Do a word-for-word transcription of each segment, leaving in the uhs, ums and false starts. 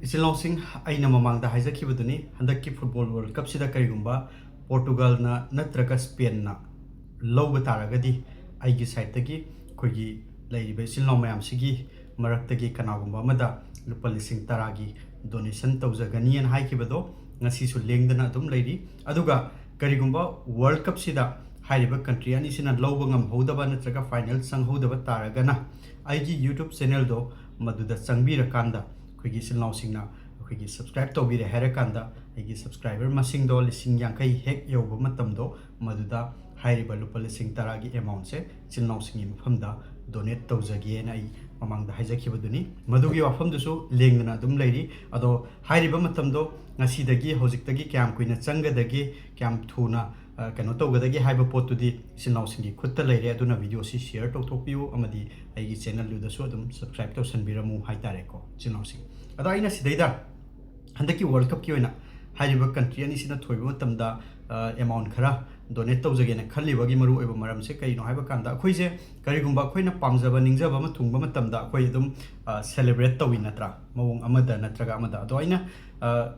ꯏꯆꯤꯜ ꯏꯅꯥꯎꯁꯤꯡ, ꯑꯩꯅ ꯃꯃꯥꯡꯗ ꯍꯥꯏꯖꯈꯤꯕꯗꯨꯅꯤ, ꯍꯟꯗꯛꯀꯤ football World Cupꯁꯤꯗ ꯀꯔꯤꯒꯨꯝꯕ ꯄꯣꯔꯇꯨꯒꯜꯅ ꯅꯠꯇ꯭ꯔꯒ ꯁ꯭ꯄꯦꯟꯅ ꯂꯧꯕ ꯇꯥꯔꯒꯗꯤ, ꯑꯩꯒꯤ sideꯇꯒꯤ ꯑꯩꯈꯣꯏꯒꯤ ꯂꯩꯔꯤꯕ ꯏꯆꯤꯜ ꯏꯅꯥꯎ ꯃꯌꯥꯝꯁꯤꯒꯤ ꯃꯔꯛꯇꯒꯤ ꯀꯅꯥꯒꯨꯝꯕ ꯑꯃꯗ ꯂꯨꯄꯥ ꯂꯤꯁꯤꯡ ꯇꯔꯥꯒꯤ donation ꯇꯧꯖꯒꯅꯤꯅ ꯍꯥꯏꯈꯤꯕꯗꯣ ꯉꯁꯤꯁꯨ ꯂꯦꯡꯗꯅ ꯑꯗꯨꯝ ꯂꯩꯔꯤ꯫ ꯑꯗꯨꯒ ꯀꯔꯤꯒꯨꯝꯕ World Cupꯁꯤꯗ ꯍꯥꯏꯔꯤꯕ country ꯑꯅꯤꯁꯤꯅ ꯂꯧꯕ ꯉꯝꯍꯧꯗꯕ ꯅꯠꯇ꯭ꯔꯒ final ꯆꯪꯍꯧꯗꯕ ꯇꯥꯔꯒꯅ, ꯑꯩꯒꯤ YouTube channelꯗꯣ ꯃꯗꯨꯗ ꯆꯪꯕꯤꯔꯀꯥꯟꯗ, ꯑꯩꯈꯣꯏꯒꯤ ꯏꯆꯤꯜ ꯏꯅꯥꯎꯁꯤꯡꯅ ꯑꯩꯈꯣꯏꯒꯤ subscribe ꯇꯧꯕꯤꯔꯦ ꯍꯥꯏꯔꯀꯥꯟꯗ, ꯑꯩꯒꯤ subscriber ꯃꯁꯤꯡꯗꯣ ꯂꯤꯁꯤꯡ ꯌꯥꯡꯈꯩ ꯍꯦꯛ ꯌꯧꯕ ꯃꯇꯝꯗꯣ, ꯃꯗꯨꯗ ꯍꯥꯏꯔꯤꯕ ꯂꯨꯄꯥ ꯂꯤꯁꯤꯡ ꯇꯔꯥꯒꯤ amountꯁꯦ ꯏꯆꯤꯜ ꯏꯅꯥꯎꯁꯤꯡꯒꯤ ꯃꯐꯝꯗ donate ꯇꯧꯖꯒꯦꯅ ꯑꯩ ꯃꯃꯥꯡꯗ ꯍꯥꯏꯖꯈꯤꯕꯗꯨꯅꯤ꯫ ꯃꯗꯨꯒꯤ ꯋꯥꯐꯝꯗꯨꯁꯨ ꯂꯦꯡꯗꯅ ꯑꯗꯨꯝ ꯂꯩꯔꯤ꯫ ꯑꯗꯣ ꯍꯥꯏꯔꯤꯕ ꯃꯇꯝꯗꯣ ꯉꯁꯤꯗꯒꯤ ꯍꯧꯖꯤꯛꯇꯒꯤ ꯀꯌꯥꯝ ꯀꯨꯏꯅ ꯆꯪꯒꯗꯒꯦ, ꯀꯌꯥꯝ ꯊꯨꯅ, ꯑ, ꯀꯩꯅꯣ ꯇꯧꯒꯗꯒꯦ ꯍꯥꯏꯕ ꯄꯣꯠꯇꯨꯗꯤ ꯏꯆꯤꯜ ꯏꯅꯥꯎꯁꯤꯡꯒꯤ ꯈꯨꯠꯇ ꯂꯩꯔꯦ꯫ ꯑꯗꯨꯅ videoꯁꯤ share ꯇꯧꯊꯣꯛꯄꯤꯌꯨ ꯑꯃꯗꯤ ꯑꯩꯒꯤ channelꯗꯨꯗꯁꯨ ꯑꯗꯨꯝ subscribe ꯇꯧꯁꯟꯕꯤꯔꯝꯃꯨ ꯍꯥꯏꯇꯥꯔꯦꯀꯣ, ꯏꯆꯤꯜ ꯏꯅꯥꯎꯁꯤꯡ꯫ ꯑꯗꯣ ꯑꯩꯅ ꯁꯤꯗꯩꯗ ꯍꯟꯗꯛꯀꯤ World Cupꯀꯤ ꯑꯣꯏꯅ ꯍꯥꯏꯔꯤꯕ country ꯑꯅꯤꯁꯤꯅ ꯊꯣꯏꯕ ꯃꯇꯝꯗ, ꯑ, amount ꯈꯔ donate ꯇꯧꯖꯒꯦꯅ ꯈꯜꯂꯤꯕꯒꯤ ꯃꯔꯨꯑꯣꯏꯕ ꯃꯔꯝꯁꯦ ꯀꯔꯤꯅꯣ ꯍꯥꯏꯕ ꯀꯥꯟꯗ, ꯑꯩꯈꯣꯏꯁꯦ ꯀꯔꯤꯒꯨꯝꯕ ꯑꯩꯈꯣꯏꯅ ꯄꯥꯝꯖꯕ ꯅꯤꯡꯖꯕ ꯑꯃ ꯊꯨꯡꯕ ꯃꯇꯝꯗ ꯑꯩꯈꯣꯏ ꯑꯗꯨꯝ, ꯑ, celebrate ꯇꯧꯏ ꯅꯠꯇ꯭ꯔꯥ? ꯃꯑꯣꯡ ꯑꯃꯗ ꯅꯠꯇ꯭ꯔꯒ ꯑꯃꯗ꯫ ꯑꯗꯣ ꯑꯩꯅ, ꯑ,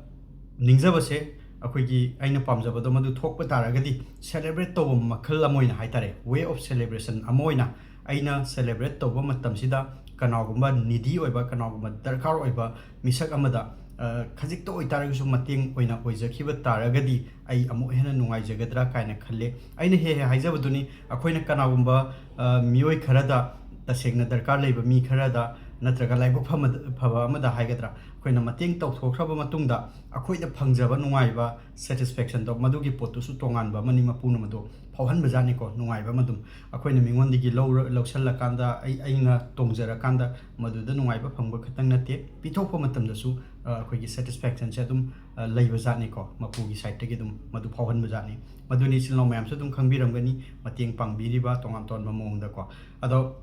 ꯅꯤꯡꯖꯕꯁꯦ, ꯑꯩꯈꯣꯏꯒꯤ ꯑꯩꯅ ꯄꯥꯝꯖꯕꯗꯣ ꯃꯗꯨ ꯊꯣꯛꯄ ꯇꯥꯔꯒꯗꯤ, celebrate ꯇꯧꯕ ꯃꯈꯜ ꯑꯃ ꯑꯣꯏꯅ ꯍꯥꯏꯇꯥꯔꯦ, way of celebration ꯑꯃ ꯑꯣꯏꯅ ꯑꯩꯅ celebrate ꯇꯧꯕ ꯃꯇꯝꯁꯤꯗ ꯀꯅꯥꯒꯨꯝꯕ needy ꯑꯣꯏꯕ, ꯀꯅꯥꯒꯨꯝꯕ ꯗꯔꯀꯥꯔ ꯑꯣꯏꯕ ꯃꯤꯁꯛ ꯑꯃꯗ, ꯑ, ꯈꯖꯤꯛꯇ ꯑꯣꯏꯇꯥꯔꯒꯁꯨ ꯃꯇꯦꯡ ꯑꯣꯏꯅ ꯑꯣꯏꯖꯈꯤꯕ ꯇꯥꯔꯒꯗꯤ, ꯑꯩ ꯑꯃꯨꯛ ꯍꯦꯟꯅ ꯅꯨꯡꯉꯥꯏꯖꯒꯗ꯭ꯔꯥ ꯀꯥꯏꯅ ꯈꯜꯂꯦ꯫ ꯑꯩꯅ ꯍꯦꯛ ꯍꯦꯛ ꯍꯥꯏꯖꯕꯗꯨꯅꯤ, ꯑꯩꯈꯣꯏꯅ ꯀꯅꯥꯒꯨꯝꯕ, ꯑ, ꯃꯤꯑꯣꯏ ꯈꯔꯗ, ꯇꯁꯦꯡꯅ ꯗꯔꯀꯥꯔ ꯂꯩꯕ ꯃꯤ ꯈꯔꯗ, ꯅꯠꯇ꯭ꯔꯒ ꯂꯥꯏꯕꯛ ꯐꯃ-, ꯐꯕ ꯑꯃꯗ ꯍꯥꯏꯒꯗ꯭ꯔꯥ, ꯑꯩꯈꯣꯏꯅ ꯃꯇꯦꯡ ꯇꯧꯊꯣꯛꯈ꯭ꯔꯕ ꯃꯇꯨꯡꯗ ꯑꯩꯈꯣꯏꯗ ꯐꯪꯖꯕ ꯅꯨꯡꯉꯥꯏꯕ, satisfactionꯗꯣ, ꯃꯗꯨꯒꯤ ꯄꯣꯠꯇꯨꯁꯨ ꯇꯣꯉꯥꯟꯕ ꯑꯃꯅꯤ, ꯃꯄꯨꯅ ꯃꯗꯨ ꯐꯥꯎꯍꯟꯕꯖꯥꯠꯅꯤꯀꯣ, ꯅꯨꯡꯉꯥꯏꯕ ꯑꯃ ꯑꯗꯨꯝ꯫ ꯑꯩꯈꯣꯏꯅ ꯃꯤꯉꯣꯟꯗꯒꯤ ꯂꯧꯔ-, ꯂꯧꯁꯜꯂꯀꯥꯟꯗ, ꯑꯩ, ꯑꯩꯅ ꯇꯣꯡꯖꯔꯀꯥꯟꯗ ꯃꯗꯨꯗ ꯅꯨꯡꯉꯥꯏꯕ ꯐꯪꯕ ꯈꯛꯇꯪ ꯅꯠꯇꯦ, ꯄꯤꯊꯣꯛꯄ ꯃꯇꯝꯗꯁꯨ, ꯑ, ꯑꯩꯈꯣꯏꯒꯤ satisfactionꯁꯦ ꯑꯗꯨꯝ, ꯑ, ꯂꯩꯕ ꯖꯥꯠꯅꯤꯀꯣ, ꯃꯄꯨꯒꯤ sideꯇꯒꯤ ꯑꯗꯨꯝ ꯃꯗꯨ ꯐꯥꯎꯍꯟꯕ ꯖꯥꯠꯅꯤ꯫ ꯃꯗꯨꯅꯤ ꯏꯆꯤꯜ ꯏꯅꯥꯎ ꯃꯌꯥꯝꯁꯨ ꯑꯗꯨꯝ ꯈꯪꯕꯤꯔꯝꯒꯅꯤ, ꯃꯇꯦꯡ ꯄꯥꯡꯕꯤꯔꯤꯕ ꯇꯣꯉꯥꯟ ꯇꯣꯉꯥꯟꯕ ꯃꯑꯣꯡꯗꯀꯣ꯫ ꯑꯗꯣ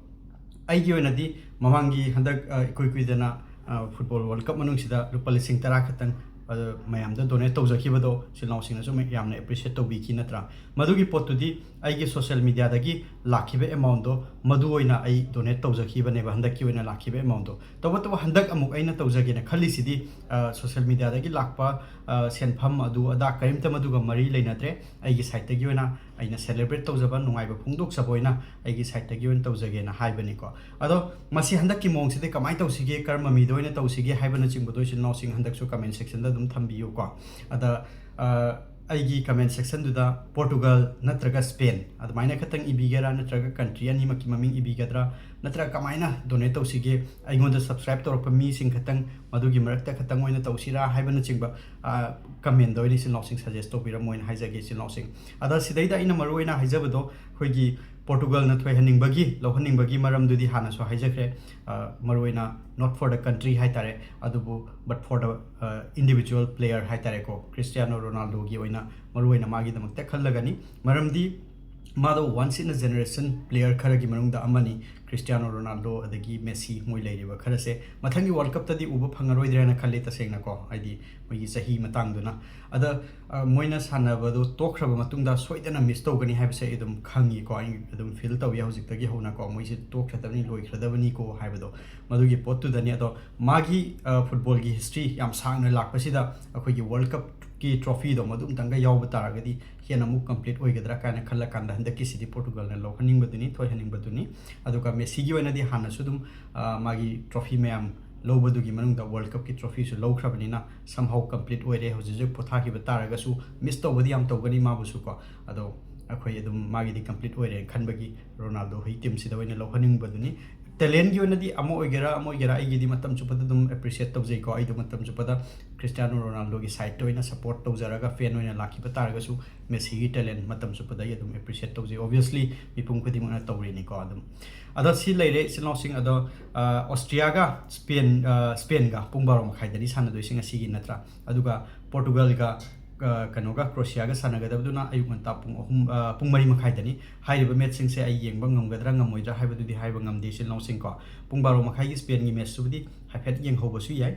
ꯑꯩꯒꯤ ꯑꯣꯏꯅꯗꯤ ꯃꯃꯥꯡꯒꯤ ꯍꯟꯗꯛ, ꯑ, ꯏꯀꯨꯏ ꯀꯨꯏꯗꯅ, ꯑ, football World Cup ꯃꯅꯨꯡꯁꯤꯗ ꯂꯨꯄꯥ ꯂꯤꯁꯤꯡ ꯇꯔꯥ ꯈꯛꯇꯪ ꯑꯗꯣ ꯃꯌꯥꯝꯗ ꯗꯣꯅꯦꯠ ꯇꯧꯖꯈꯤꯕꯗꯣ ꯏꯆꯤꯜ ꯏꯅꯥꯎꯁꯤꯡꯅꯁꯨ ꯌꯥꯝꯅ ꯑꯦꯄ꯭ꯔꯤꯁꯤꯌꯦꯠ ꯇꯧꯕꯤꯈꯤ ꯅꯠꯇ꯭ꯔꯥ? ꯃꯗꯨꯒꯤ ꯄꯣꯠꯇꯨꯗꯤ ꯑꯩꯒꯤ ꯁꯣꯁꯤꯌꯦꯜ ꯃꯤꯗꯤꯌꯥꯗꯒꯤ ꯂꯥꯛꯈꯤꯕ ꯑꯦꯃꯥꯎꯟꯗꯣ, ꯃꯗꯨ ꯑꯣꯏꯅ ꯑꯩ ꯗꯣꯅꯦꯠ ꯇꯧꯖꯈꯤꯕꯅꯦꯕ, ꯍꯟꯗꯛꯀꯤ ꯑꯣꯏꯅ ꯂꯥꯛꯈꯤꯕ ꯑꯦꯃꯥꯎꯟꯗꯣ꯫ ꯇꯧꯕꯇꯕꯨ ꯍꯟꯗꯛ ꯑꯃꯨꯛ ꯑꯩꯅ ꯇꯧꯖꯒꯦꯅ ꯈꯜꯂꯤꯁꯤꯗꯤ, ꯑ, ꯁꯣꯁꯤꯌꯦꯜ ꯃꯤꯗꯤꯌꯥꯗꯒꯤ ꯂꯥꯛꯄ, ꯑ, ꯁꯦꯟꯐꯝ ꯑꯗꯨ ꯑꯗꯥ ꯀꯔꯤꯝꯇ ꯃꯗꯨꯒ ꯃꯔꯤ ꯂꯩꯅꯗ꯭ꯔꯦ꯫ ꯑꯩꯒꯤ ꯁꯥꯏꯠꯇꯒꯤ ꯑꯣꯏꯅ ꯑꯩꯅ ꯁꯦꯂꯦꯕ꯭ꯔꯦꯠ ꯇꯧꯖꯕ, ꯅꯨꯡꯉꯥꯏꯕ ꯐꯣꯡꯗꯣꯛꯆꯕ ꯑꯣꯏꯅ ꯑꯩꯒꯤ ꯁꯥꯏꯠꯇꯒꯤ ꯑꯣꯏꯅ ꯇꯧꯖꯒꯦꯅ ꯍꯥꯏꯕꯅꯤꯀꯣ꯫ ꯑꯗꯣ ꯃꯁꯤ ꯍꯟꯗꯛꯀꯤ ꯃꯑꯣꯡꯁꯤꯗꯤ ꯀꯃꯥꯏꯅ ꯇꯧꯁꯤꯒꯦ, ꯀꯔꯝꯕ ꯃꯤꯗ ꯑꯣꯏꯅ ꯇꯧꯁꯤꯒꯦ ꯍꯥꯏꯕꯅꯆꯤꯡꯕꯗꯣ ꯏꯆꯤꯜ ꯏꯅꯥꯎꯁꯤꯡ ꯍꯟꯗꯛꯁꯨ ꯀꯃꯦꯟ ꯁꯦꯛꯁꯟꯗ ꯑꯗꯨꯝ ꯊꯝꯕꯤꯌꯨꯀꯣ꯫ ꯑꯗ, ꯑ, ꯑꯩꯒꯤ ꯀꯃꯦꯟ ꯁꯦꯛꯁꯟꯗꯨꯗ ꯄꯣꯔꯇꯨꯒꯜ ꯅꯠꯇ꯭ꯔꯒ ꯁ꯭ꯄꯦꯟ ꯑꯗꯨꯃꯥꯏꯅ ꯈꯛꯇꯪ ꯏꯕꯤꯒꯦꯔꯥ, ꯅꯠꯇ꯭ꯔꯒ ꯀꯟꯇ꯭ꯔꯤ ꯑꯅꯤꯃꯛꯀꯤ ꯃꯃꯤꯡ ꯏꯕꯤꯒꯗ꯭ꯔꯥ, ꯅꯠꯇ꯭ꯔꯒ ꯀꯃꯥꯏꯅ ꯗꯣꯅꯦꯠ ꯇꯧꯁꯤꯒꯦ, ꯑꯩꯉꯣꯟꯗ ꯁꯕꯁꯀ꯭ꯔꯥꯏꯕ ꯇꯧꯔꯛꯄ ꯃꯤꯁꯤꯡ ꯈꯛꯇꯪ ꯃꯗꯨꯒꯤ ꯃꯔꯛꯇ ꯈꯛꯇꯪ ꯑꯣꯏꯅ ꯇꯧꯁꯤꯔꯥ ꯍꯥꯏꯕꯅꯆꯤꯡꯕ, ꯑ, ꯀꯃꯦꯟꯗ ꯑꯣꯏꯅ ꯏꯆꯤꯜ ꯏꯅꯥꯎꯁꯤꯡ ꯁꯖꯦꯁ ꯇꯧꯕꯤꯔꯝꯃꯣ ꯍꯥꯏꯅ ꯍꯥꯏꯖꯒꯦ ꯏꯆꯤꯜ ꯏꯅꯥꯎꯁꯤꯡ꯫ ꯑꯗ ꯁꯤꯗꯩꯗ ꯑꯩꯅ ꯃꯔꯨ ꯑꯣꯏꯅ ꯍꯥꯏꯖꯕꯗꯣ ꯑꯩꯈꯣꯏꯒꯤ ꯄꯣꯔꯇꯨꯒꯜꯅ ꯊꯣꯏꯍꯟꯅꯤꯡꯕꯒꯤ, ꯂꯧꯍꯟꯅꯤꯡꯕꯒꯤ ꯃꯔꯝꯗꯨꯗꯤ ꯍꯥꯟꯅꯁꯨ ꯍꯥꯏꯖꯈ꯭ꯔꯦ꯫ ꯑ, ꯃꯔꯨ ꯑꯣꯏꯅ not for the country ꯍꯥꯏꯇꯥꯔꯦ, ꯑꯗꯨꯕꯨ but for the, ꯑ, individual player ꯍꯥꯏꯇꯥꯔꯦꯀꯣ, ꯀ꯭ꯔꯤꯁꯇꯤꯌꯥꯅꯣ ꯔꯣꯅꯥꯜꯗꯣꯒꯤ ꯑꯣꯏꯅ ꯃꯔꯨ ꯑꯣꯏꯅ ꯃꯥꯒꯤꯗꯃꯛꯇ ꯈꯜꯂꯒꯅꯤ꯫ ꯃꯔꯝꯗꯤ ꯃꯥꯗꯣ once in a generation player ꯈꯔꯒꯤ ꯃꯅꯨꯡꯗ ꯑꯃꯅꯤ, ꯀ꯭ꯔꯤꯁꯇꯤꯌꯥꯅꯣ ꯔꯣꯅꯥꯜꯗꯣ ꯑꯗꯒꯤ ꯃꯦꯁꯤ ꯃꯣꯏ ꯂꯩꯔꯤꯕ ꯈꯔꯁꯦ ꯃꯊꯪꯒꯤ ꯋꯥꯔꯜ ꯀꯞꯇꯗꯤ ꯎꯕ ꯐꯪꯉꯔꯣꯏꯗ꯭ꯔꯦꯅ ꯈꯜꯂꯤ ꯇꯁꯦꯡꯅꯀꯣ, ꯍꯥꯏꯗꯤ ꯃꯣꯏꯒꯤ ꯆꯍꯤ ꯃꯇꯥꯡꯗꯨꯅ꯫ ꯑꯗ, ꯑ, ꯃꯣꯏꯅ ꯁꯥꯟꯅꯕꯗꯣ ꯇꯣꯛꯈ꯭ꯔꯕ ꯃꯇꯨꯡꯗ ꯁꯣꯏꯗꯅ ꯃꯤꯁ ꯇꯧꯒꯅꯤ ꯍꯥꯏꯕꯁꯦ ꯑꯩ ꯑꯗꯨꯝ ꯈꯪꯉꯤꯀꯣ, ꯑꯩ ꯑꯗꯨꯝ ꯐꯤꯜ ꯇꯧꯏ ꯍꯧꯖꯤꯛꯇꯒꯤ ꯍꯧꯅꯀꯣ, ꯃꯣꯏꯁꯦ ꯇꯣꯛꯈ꯭ꯔꯗꯕꯅꯤ, ꯂꯣꯏꯈ꯭ꯔꯗꯕꯅꯤꯀꯣ ꯍꯥꯏꯕꯗꯣ, ꯃꯗꯨꯒꯤ ꯄꯣꯠꯇꯨꯗꯅꯤ꯫ ꯑꯗꯣ ꯃꯥꯒꯤ, ꯑ, ꯐꯨꯠꯕꯣꯜꯒꯤ ꯍꯤꯁꯇ꯭ꯔꯤ ꯌꯥꯝ ꯁꯥꯡꯅ ꯂꯥꯛꯄꯁꯤꯗ ꯑꯩꯈꯣꯏꯒꯤ ꯋꯥꯔꯜ ꯀꯞꯀꯤ ꯇ꯭ꯔꯣꯐꯤꯗꯣ ꯃꯗꯨ ꯑꯝꯇꯪꯒ ꯌꯥꯎꯕ ꯇꯥꯔꯒꯗꯤ ꯍꯦꯟꯅ ꯑꯃꯨꯛ ꯀꯝꯄ꯭ꯂꯤꯠ ꯑꯣꯏꯒꯗ꯭ꯔꯥ ꯀꯥꯏꯅ ꯈꯜꯂꯀꯥꯟꯗ ꯍꯟꯗꯛꯀꯤꯁꯤꯗꯤ ꯄꯣꯔꯇꯨꯒꯜꯅ ꯂꯧꯍꯟꯅꯤꯡꯕꯗꯨꯅꯤ, ꯊꯣꯏꯍꯟꯅꯤꯡꯕꯗꯨꯅꯤ꯫ ꯑꯗꯨꯒ ꯃꯦꯁꯤꯒꯤ ꯑꯣꯏꯅꯗꯤ ꯍꯥꯟꯅꯁꯨ ꯑꯗꯨꯝ, ꯑ, ꯃꯥꯒꯤ ꯇ꯭ꯔꯣꯐꯤ ꯃꯌꯥꯝ ꯂꯧꯕꯗꯨꯒꯤ ꯃꯅꯨꯡꯗ ꯋꯥꯔꯜ ꯀꯞꯀꯤ ꯇ꯭ꯔꯣꯐꯤꯁꯨ ꯂꯧꯈ꯭ꯔꯕꯅꯤꯅ somehow ꯀꯝꯄ꯭ꯂꯤꯠ ꯑꯣꯏꯔꯦ꯫ ꯍꯧꯖꯤꯛ ꯍꯧꯖꯤꯛ ꯄꯣꯊꯥꯈꯤꯕ ꯇꯥꯔꯒꯁꯨ ꯃꯤꯁ ꯇꯧꯕꯗꯤ ꯌꯥꯝ ꯇꯧꯒꯅꯤ ꯃꯥꯕꯨꯁꯨ ꯀꯣ꯫ ꯑꯗꯣ ꯑꯩꯈꯣꯏ ꯑꯗꯨꯝ ꯃꯥꯒꯤꯗꯤ ꯀꯝꯄ꯭ꯂꯤꯠ ꯑꯣꯏꯔꯦꯅ ꯈꯟꯕꯒꯤ ꯔꯣꯅꯥꯜꯗꯣ ꯍꯣꯏ ꯇꯤꯝꯁꯤꯗ ꯑꯣꯏꯅ ꯂꯧꯍꯟꯅꯤꯡꯕꯗꯨꯅꯤ꯫ ꯇꯦꯂꯦꯟꯒꯤ ꯑꯣꯏꯅꯗꯤ ꯑꯃ ꯑꯣꯏꯒꯦꯔꯥ ꯑꯃ ꯑꯣꯏꯒꯦꯔꯥ ꯑꯩꯒꯤꯗꯤ ꯃꯇꯝ ꯆꯨꯞꯄꯗ ꯑꯗꯨꯝ ꯑꯦꯄ꯭ꯔꯤꯁꯤꯌꯦꯠ ꯇꯧꯖꯩꯀꯣ꯫ ꯑꯩꯗꯣ ꯃꯇꯝ ꯆꯨꯞꯄꯗ ꯀ꯭ꯔꯤꯁꯇꯤꯌꯥꯅꯣ ꯔꯣꯅꯥꯜꯗꯣꯒꯤ ꯁꯥꯏꯠꯇ ꯑꯣꯏꯅ ꯁꯞꯄꯣꯔꯠ ꯇꯧꯖꯔꯒ ꯐꯦꯟ ꯑꯣꯏꯅ ꯂꯥꯛꯈꯤꯕ ꯇꯥꯔꯒꯁꯨ ꯃꯦꯁꯤꯒꯤ ꯇꯦꯂꯦꯟ ꯃꯇꯝ ꯆꯨꯞꯄꯗ ꯑꯩ ꯑꯗꯨꯝ ꯑꯦꯄ꯭ꯔꯤꯁꯤꯌꯦꯠ ꯇꯧꯖꯩ꯫ Obviously ꯃꯤꯄꯨꯝ ꯈꯨꯗꯤꯡꯃꯛꯅ ꯇꯧꯔꯤꯅꯤꯀꯣ ꯑꯗꯨꯝ꯫ ꯑꯗꯣ ꯁꯤ ꯂꯩꯔꯦ ꯏꯆꯤꯜ ꯏꯅꯥꯎꯁꯤꯡ꯫ ꯑꯗꯣ, ꯑ, ꯑꯣꯁꯇ꯭ꯔꯤꯌꯥꯒ ꯁ꯭ꯄꯦꯟ, ꯑ, ꯁ꯭ꯄꯦꯟꯒ ꯄꯨꯡ ꯕꯥꯔꯣ ꯃꯈꯥꯏꯗꯅꯤ ꯁꯥꯟꯅꯗꯣꯏꯁꯦ ꯉꯁꯤꯒꯤ ꯅꯠꯇ꯭ꯔꯥ? ꯑꯗꯨꯒ ꯄꯣꯔꯇꯨꯒꯜꯒ, ꯑ, ꯀꯩꯅꯣꯒ ꯀ꯭ꯔꯣꯁꯤꯌꯥꯒ ꯁꯥꯟꯅꯒꯗꯕꯗꯨꯅ ꯑꯌꯨꯛ ꯉꯟꯇꯥ ꯄꯨꯡ ꯑꯍꯨꯝ, ꯑ, ꯄꯨꯡ ꯃꯔꯤ ꯃꯈꯥꯏꯗꯅꯤ꯫ ꯍꯥꯏꯔꯤꯕ ꯃꯦꯠꯁꯁꯤꯡꯁꯦ ꯑꯩ ꯌꯦꯡꯕ ꯉꯝꯒꯗ꯭ꯔꯥ ꯉꯝꯃꯣꯏꯗ꯭ꯔꯥ ꯍꯥꯏꯕꯗꯨꯗꯤ ꯍꯥꯏꯕ ꯉꯝꯗꯦ ꯏꯆꯤꯜ ꯏꯅꯥꯎꯁꯤꯡꯀꯣ꯫ ꯄꯨꯡ ꯕꯥꯔꯣ ꯃꯈꯥꯏꯒꯤ ꯁ꯭ꯄꯦꯟꯒꯤ ꯃꯦꯠꯁꯇꯨꯕꯨꯗꯤ ꯍꯥꯏꯐꯦꯠ ꯌꯦꯡꯍꯧꯕꯁꯨ ꯌꯥꯏ꯫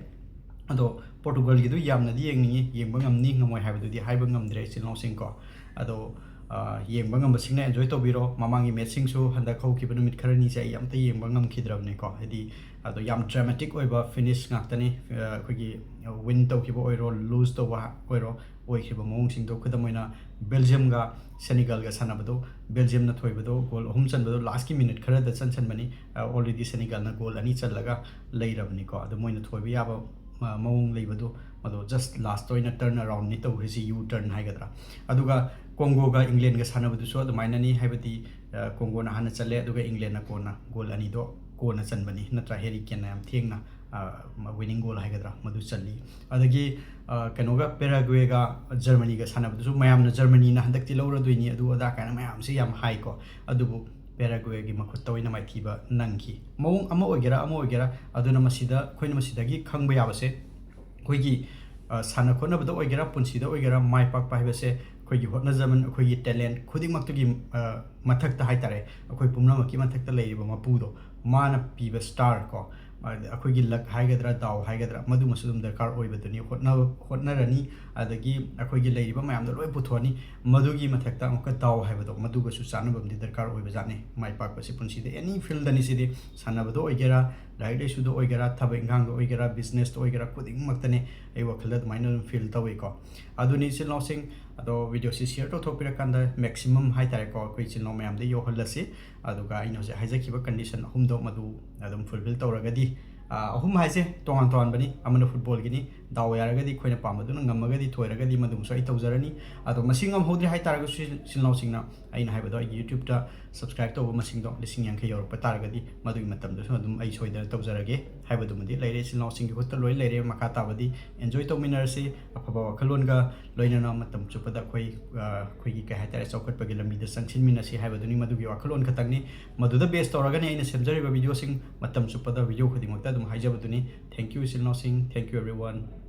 ꯑꯗꯣ ꯄꯣꯔꯇꯨꯒꯜꯒꯤꯗꯨ ꯌꯥꯝꯅꯗꯤ ꯌꯦꯡꯅꯤꯡꯉꯤ, ꯌꯦꯡꯕ ꯉꯝꯅꯤ ꯉꯝꯃꯣꯏ ꯍꯥꯏꯕꯗꯨꯗꯤ ꯍꯥꯏꯕ ꯉꯝꯗ꯭ꯔꯦ ꯏꯆꯤꯜ ꯏꯅꯥꯎꯁꯤꯡꯀꯣ꯫ ꯑꯗꯣ, ꯑ, ꯌꯦꯡꯕ ꯉꯝꯕꯁꯤꯡꯅ enjoy ꯇꯧꯕꯤꯔꯣ꯫ ꯃꯃꯥꯡꯒꯤ matchꯁꯤꯡꯁꯨ ꯍꯟꯗꯛ ꯍꯧꯈꯤꯕ ꯅꯨꯃꯤꯠ ꯈꯔꯅꯤꯁꯦ ꯑꯩ ꯑꯝꯇ ꯌꯦꯡꯕ ꯉꯝꯈꯤꯗ꯭ꯔꯕꯅꯤꯀꯣ꯫ ꯍꯥꯏꯗꯤ, ꯑꯗꯣ ꯌꯥꯝ dramatic ꯑꯣꯏꯕ finish ꯉꯥꯛꯇꯅꯤ꯫ ꯑ, ꯑꯩꯈꯣꯏꯒꯤ win ꯇꯧꯈꯤꯕ ꯑꯣꯏꯔꯣ, lose ꯇꯧꯕ ꯑꯣꯏꯔꯣ, ꯑꯣꯏꯈꯤꯕ ꯃꯑꯣꯡꯁꯤꯡꯗꯣ꯫ ꯈꯨꯗꯝ ꯑꯣꯏꯅ Belgiumꯒ Senegalꯒ ꯁꯥꯟꯅꯕꯗꯣ, Belgiumꯅ ꯊꯣꯏꯕꯗꯣ, goal ꯑꯍꯨꯝ ꯆꯟꯕꯗꯣ lastꯀꯤ minute ꯈꯔꯗ ꯆꯟꯁꯟꯕꯅꯤ꯫ ꯑ, already Senegalꯅ goal ꯑꯅꯤ ꯆꯜꯂꯒ ꯂꯩꯔꯕꯅꯤꯀꯣ꯫ ꯑꯗꯣ ꯃꯣꯏꯅ ꯊꯣꯏꯕ ꯌꯥꯕ, ꯑ, ꯃꯑꯣꯡ ꯂꯩꯕꯗꯣ, ꯑꯗꯣ just last ꯑꯣꯏꯅ turn aroundꯅꯤ ꯇꯧꯈ꯭ꯔꯤꯁꯤ, U turn ꯍꯥꯏꯒꯗ꯭ꯔꯥ꯫ ꯑꯗꯨꯒ Congoꯒ Englandꯒ ꯁꯥꯟꯅꯕꯗꯨꯁꯨ ꯑꯗꯨꯃꯥꯏꯅꯅꯤ, ꯍꯥꯏꯕꯗꯤ, ꯑ, Congoꯅ ꯍꯥꯟꯅ ꯆꯜꯂꯦ, ꯑꯗꯨꯒ Englandꯅ ꯀꯣꯟꯅ goal ꯑꯅꯤꯗꯣ ꯀꯣꯟꯅ ꯆꯟꯕꯅꯤ, ꯅꯠꯇ꯭ꯔꯥ? Harry Kaneꯅ ꯌꯥꯝ ꯊꯦꯡꯅ, ꯑ, winning goal ꯍꯥꯏꯒꯗ꯭ꯔꯥ, ꯃꯗꯨ ꯆꯜꯂꯤ꯫ ꯑꯗꯒꯤ, ꯑ, ꯀꯩꯅꯣꯒ, Paraguayꯒ Germanyꯒ ꯁꯥꯟꯅꯕꯗꯨꯁꯨ ꯃꯌꯥꯝꯅ Germanyꯅ ꯍꯟꯗꯛꯇꯤ ꯂꯧꯔꯗꯣꯏꯅꯤ, ꯑꯗꯨ ꯑꯗꯥ ꯀꯥꯏꯅ ꯃꯌꯥꯝꯁꯤ ꯌꯥꯝ ꯍꯥꯏꯀꯣ꯫ ꯑꯗꯨꯕꯨ Paraguayꯒꯤ ꯃꯈꯨꯠꯇ ꯑꯣꯏꯅ ꯃꯥꯏꯊꯤꯕ ꯅꯪꯈꯤ꯫ ꯃꯑꯣꯡ ꯑꯃ ꯑꯣꯏꯒꯦꯔꯥ, ꯑꯃ ꯑꯣꯏꯒꯦꯔꯥ, ꯑꯗꯨꯅ ꯃꯁꯤꯗ, ꯑꯩꯈꯣꯏꯅ ꯃꯁꯤꯗꯒꯤ ꯈꯪꯕ ꯌꯥꯕꯁꯦ, ꯑꯩꯈꯣꯏꯒꯤ, ꯑ, ꯁꯥꯟꯅ ꯈꯣꯠꯅꯕꯗ ꯑꯣꯏꯒꯦꯔꯥ, ꯄꯨꯟꯁꯤꯗ ꯑꯣꯏꯒꯦꯔꯥ, ꯃꯥꯏ ꯄꯥꯛꯄ ꯍꯥꯏꯕꯁꯦ ꯑꯩꯈꯣꯏꯒꯤ ꯍꯣꯠꯅꯖꯃꯟ, ꯑꯩꯈꯣꯏꯒꯤ talent ꯈꯨꯗꯤꯡꯃꯛꯇꯨꯒꯤ, ꯑ, ꯃꯊꯛꯇ ꯍꯥꯏꯇꯥꯔꯦ, ꯑꯩꯈꯣꯏ ꯄꯨꯝꯅꯃꯛꯀꯤ ꯃꯊꯛꯇ ꯂꯩꯔꯤꯕ ꯃꯄꯨꯗꯣ, ꯃꯥꯅ ꯄꯤꯕ star ꯀꯣ, ꯑ, ꯑꯩꯈꯣꯏꯒꯤ luck ꯍꯥꯏꯒꯗ꯭ꯔꯥ, ꯗꯥꯎ ꯍꯥꯏꯒꯗ꯭ꯔꯥ, ꯃꯗꯨꯃꯁꯨ ꯑꯗꯨꯝ ꯗꯔꯀꯥꯔ ꯑꯣꯏꯕꯗꯨꯅꯤ꯫ ꯍꯣꯠꯅ-, ꯍꯣꯠꯅꯔꯅꯤ, ꯑꯗꯒꯤ ꯑꯩꯈꯣꯏꯒꯤ ꯂꯩꯔꯤꯕ ꯃꯌꯥꯝꯗꯣ ꯂꯣꯏ ꯄꯨꯊꯣꯛꯑꯅꯤ꯫ ꯃꯗꯨꯒꯤ ꯃꯊꯛꯇ ꯑꯃꯨꯛꯀ ꯗꯥꯎ ꯍꯥꯏꯕꯗꯣ, ꯃꯗꯨꯒꯁꯨ ꯆꯥꯟꯅꯕ ꯑꯃꯗꯤ ꯗꯔꯀꯥꯔ ꯑꯣꯏꯕꯖꯥꯠꯅꯤ꯫ ꯃꯥꯏ ꯄꯥꯛꯄꯁꯤ ꯄꯨꯟꯁꯤꯗ any fieldꯗꯅꯤ ꯁꯤꯗꯤ, ꯁꯥꯟꯅꯕꯗ ꯑꯣꯏꯒꯦꯔꯥ, ꯂꯥꯏꯔꯤꯛ ꯂꯥꯏꯁꯨꯗ ꯑꯣꯏꯒꯦꯔꯥ, ꯊꯕꯛ ꯏꯪꯈꯥꯡꯗ ꯑꯣꯏꯒꯦꯔꯥ, businessꯇ ꯑꯣꯏꯒꯦꯔꯥ, ꯈꯨꯗꯤꯡꯃꯛꯇꯅꯦ ꯑꯩ ꯋꯥꯈꯜꯗ ꯑꯗꯨꯃꯥꯏꯅ ꯑꯗꯨꯝ feel ꯇꯧꯋꯤꯀꯣ꯫ ꯑꯗꯨꯅꯤ ꯏꯆꯤꯜ ꯏꯅꯥꯎꯁꯤꯡ, ꯑꯗꯣ videoꯁꯤ share ꯇꯧꯊꯣꯛꯄꯤꯔꯀꯥꯟꯗ maximum ꯍꯥꯏꯇꯥꯔꯦꯀꯣ, ꯑꯩꯈꯣꯏ ꯏꯆꯤꯜ ꯏꯅꯥꯎ ꯃꯌꯥꯝꯗ ꯌꯧꯍꯜꯂꯁꯤ꯫ ꯑꯗꯨꯒ ꯑꯩꯅ ꯍꯧꯖꯤꯛ ꯍꯥꯏꯖꯈꯤꯕ condition ꯑꯍꯨꯝꯗꯣ ꯃꯗꯨ ꯑꯗꯨꯝ fulfill ꯇꯧꯔꯒꯗꯤ, ꯑ, ꯑꯍꯨꯝ ꯍꯥꯏꯁꯦ ꯇꯣꯉꯥꯟ ꯇꯣꯉꯥꯟꯕꯅꯤ, ꯑꯃꯅ footballꯒꯤꯅꯤ, ꯗꯥꯎ ꯌꯥꯔꯒꯗꯤ ꯑꯩꯈꯣꯏꯅ ꯄꯥꯝꯕꯗꯨꯅ ꯉꯝꯃꯒꯗꯤ ꯊꯣꯏꯔꯒꯗꯤ ꯃꯗꯨꯃꯁꯨ ꯑꯩ ꯇꯧꯖꯔꯅꯤ꯫ ꯑꯗꯣ ꯃꯁꯤ ꯉꯝꯍꯧꯗ꯭ꯔꯦ ꯍꯥꯏꯇꯥꯔꯒꯁꯨ, ꯏꯆꯤꯜ ꯏꯅꯥꯎꯁꯤꯡꯅ ꯑꯩꯅ ꯍꯥꯏꯕꯗꯣ, ꯑꯩꯒꯤ YouTubeꯇ subscribe ꯇꯧꯕ ꯃꯁꯤꯡꯗꯣ ꯂꯤꯁꯤꯡ ꯌꯥꯡꯈꯩ ꯌꯧꯔꯛꯄ ꯇꯥꯔꯒꯗꯤ ꯃꯗꯨꯒꯤ ꯃꯇꯝꯗꯁꯨ ꯑꯗꯨꯝ ꯑꯩ ꯁꯣꯏꯗꯅ ꯇꯧꯖꯔꯒꯦ ꯍꯥꯏꯕꯗꯨꯃꯗꯤ ꯂꯩꯔꯦ꯫ ꯏꯆꯤꯜ ꯏꯅꯥꯎꯁꯤꯡꯒꯤ ꯈꯨꯠꯇ ꯂꯣꯏ ꯂꯩꯔꯦ꯫ ꯃꯈꯥ ꯇꯥꯕꯗꯤ enjoy ꯇꯧꯃꯤꯟꯅꯔꯁꯤ꯫ ꯑꯐꯕ ꯋꯥꯈꯜꯂꯣꯟꯒ ꯂꯣꯏꯅꯅ ꯃꯇꯝ ꯆꯨꯞꯄꯗ ꯑꯩꯈꯣꯏ, ꯑ, ꯑꯩꯈꯣꯏꯒꯤ, ꯀꯩ ꯍꯥꯏꯇꯥꯔꯦ, ꯆꯥꯎꯈꯠꯄꯒꯤ ꯂꯝꯕꯤꯗ ꯆꯪꯁꯤꯟꯃꯤꯟꯅꯁꯤ ꯍꯥꯏꯕꯗꯨꯅꯤ꯫ ꯃꯗꯨꯒꯤ ꯋꯥꯈꯜꯂꯣꯟ ꯈꯛꯇꯪꯅꯤ꯫ ꯃꯗꯨꯗ base ꯇꯧꯔꯒꯅꯤ ꯑꯩꯅ ꯁꯦꯝꯖꯔꯤꯕ videoꯁꯤꯡ꯫ ꯃꯇꯝ ꯆꯨꯞꯄꯗ video ꯈꯨꯗꯤꯡꯃꯛꯇ ꯑꯗꯨꯝ ꯍꯥꯏꯖꯕꯗꯨꯅꯤ꯫ Thank you ꯏꯆꯤꯜ ꯏꯅꯥꯎꯁꯤꯡ꯫ Thank you everyone꯫